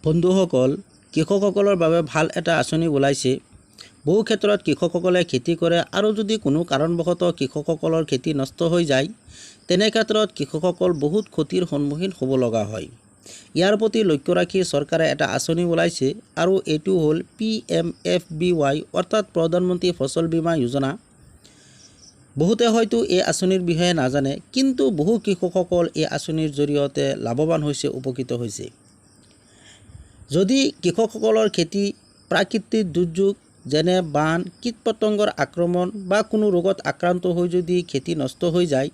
বন্ধুসকল, কৃষকসকলৰ বাবে ভাল এটা আঁচনি ওলাইছে। বহু ক্ষেত্ৰত কৃষকসকলে খেতি কৰে আৰু যদি কোনো কাৰণবশতঃ কৃষকসকলৰ খেতি নষ্ট হৈ যায়, তেনে ক্ষেত্ৰত কৃষকসকল বহুত ক্ষতিৰ সন্মুখীন হ'ব লগা হয়। ইয়াৰ প্ৰতি লক্ষ্য ৰাখি চৰকাৰে এটা আঁচনি ওলাইছে আৰু এইটো হ'ল PMFBY, অৰ্থাৎ প্ৰধানমন্ত্ৰী ফচল বীমা যোজনা। বহুতে হয়তো এই আঁচনিৰ বিষয়ে নাজানে, কিন্তু বহু কৃষকসকল এই আঁচনিৰ জৰিয়তে লাভৱান হৈছে, উপকৃত হৈছে। যদি কৃষকসকলৰ খেতি প্ৰাকৃতিক দুৰ্যোগ যেনে বান, কীট পতংগৰ আক্ৰমণ বা কোনো ৰোগত আক্ৰান্ত হৈ যদি খেতি নষ্ট হৈ যায়,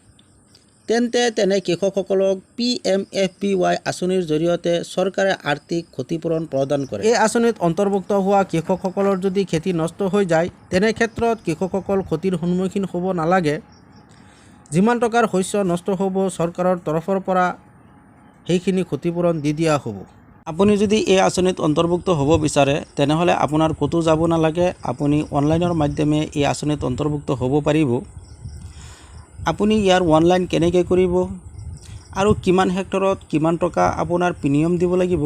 তেন্তে তেনে কৃষকসকলক PMFBY আঁচনিৰ জৰিয়তে চৰকাৰে আৰ্থিক ক্ষতিপূৰণ প্ৰদান কৰে। এই আঁচনিত অন্তৰ্ভুক্ত হোৱা কৃষকসকলৰ যদি খেতি নষ্ট হৈ যায়, তেনে ক্ষেত্ৰত কৃষকসকল ক্ষতিৰ সন্মুখীন হ'ব নালাগে। যিমান টকাৰ শস্য নষ্ট হ'ব, চৰকাৰৰ তৰফৰ পৰা সেইখিনি ক্ষতিপূৰণ দি দিয়া হ'ব। আপুনি যদি এই আঁচনিত অন্তৰ্ভুক্ত হ'ব বিচাৰে, তেনেহ'লে আপোনাৰ ক'তো যাব নালাগে। আপুনি অনলাইনৰ মাধ্যমে এই আঁচনিত অন্তৰ্ভুক্ত হ'ব পাৰিব। আপুনি ইয়াৰ অনলাইন কেনেকৈ কৰিব আৰু কিমান হেক্টৰত কিমান টকা আপোনাৰ প্ৰিমিয়াম দিব লাগিব,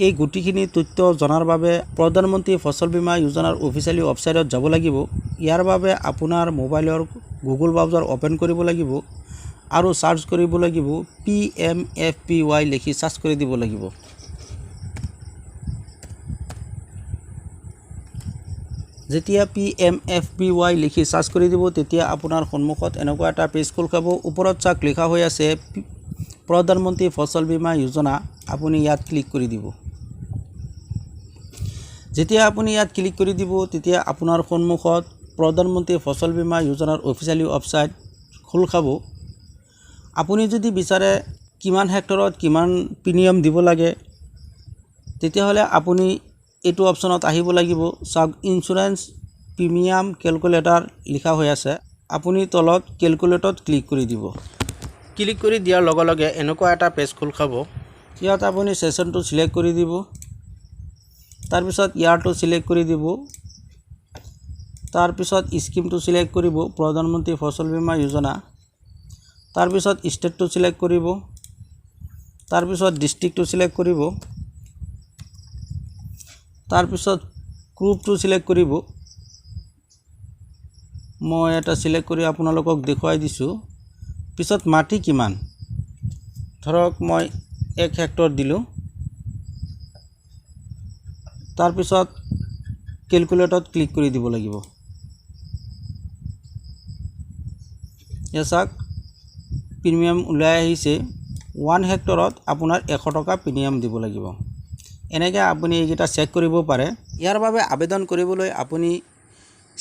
এই গোটেইখিনি তথ্য জনাৰ বাবে প্ৰধানমন্ত্ৰী ফচল বীমা যোজনাৰ অফিচিয়েলি ৱেবছাইটত যাব লাগিব। ইয়াৰ বাবে আপোনাৰ মোবাইলৰ গুগল ব্ৰাউজাৰ অ'পেন কৰিব লাগিব আৰু চাৰ্চ কৰিব লাগিব, PMFBY লিখি চাৰ্চ কৰি দিব লাগিব। যেতিয়া PMFBY লিখি চাৰ্চ কৰি দিব, তেতিয়া আপোনাৰ সন্মুখত এনেকুৱা এটা পেজ খোল খাব। ওপৰত চাওক, লিখা হৈ আছে প্ৰধানমন্ত্ৰী ফচল বীমা যোজনা। আপুনি ইয়াত ক্লিক কৰি দিব। যেতিয়া আপুনি ইয়াত ক্লিক কৰি দিব, তেতিয়া আপোনাৰ সন্মুখত প্ৰধানমন্ত্ৰী ফচল বীমা যোজনাৰ অফিচিয়েলি ৱেবছাইট খোল খাব। আপুনি যদি বিচাৰে কিমান হেক্টৰত কিমান প্ৰিমিয়াম দিব লাগে, তেতিয়াহ'লে আপুনি এইটো অপশ্যনত আহিব লাগিব। চাওক, ইঞ্চুৰেঞ্চ প্ৰিমিয়াম কেলকুলেটাৰ লিখা হৈ আছে। আপুনি তলত কেলকুলেটত ক্লিক কৰি দিব। ক্লিক কৰি দিয়াৰ লগে লগে এনেকুৱা এটা পেজ খোল খাব। ইয়াত আপুনি ছেশ্যনটো চিলেক্ট কৰি দিব, তাৰপিছত ইয়াৰটো চিলেক্ট কৰি দিব, তাৰপিছত স্কিমটো চিলেক্ট কৰিব, প্ৰধানমন্ত্ৰী ফচল বীমা যোজনা, তাৰপিছত ষ্টেটটো চিলেক্ট কৰিব, তাৰপিছত ডিষ্ট্ৰিক্টটো চিলেক্ট কৰিব, তাৰপিছত গ্ৰুপটো চিলেক্ট কৰিব। মই এটা চিলেক্ট কৰি আপোনালোকক দেখুৱাই দিছোঁ। পিছত মাটি কিমান, ধৰক মই 1 হেক্টৰ দিলোঁ। তাৰপিছত কেলকুলেটত ক্লিক কৰি দিব লাগিব। এয়া চাওক, প্ৰিমিয়াম ওলাই আহিছে। 1 হেক্টৰত আপোনাৰ 100 টকা প্ৰিমিয়াম দিব লাগিব। এনেকৈ আপুনি এইকেইটা চেক কৰিব পাৰে। ইয়াৰ বাবে আবেদন কৰিবলৈ আপুনি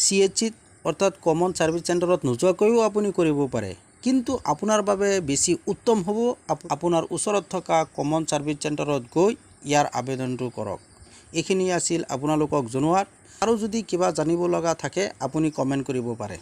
চি এইচ চিত, অৰ্থাৎ কমন ছাৰ্ভিচ চেণ্টাৰত নোযোৱাকৈও আপুনি কৰিব পাৰে, কিন্তু আপোনাৰ বাবে বেছি উত্তম হ'ব আপোনাৰ ওচৰত থকা কমন ছাৰ্ভিচ চেণ্টাৰত গৈ ইয়াৰ আবেদনটো কৰক। এইখিনি আছিল আপোনালোকক জনোৱাৰ। আৰু যদি কিবা জানিব লগা থাকে, আপুনি কমেণ্ট কৰিব পাৰে।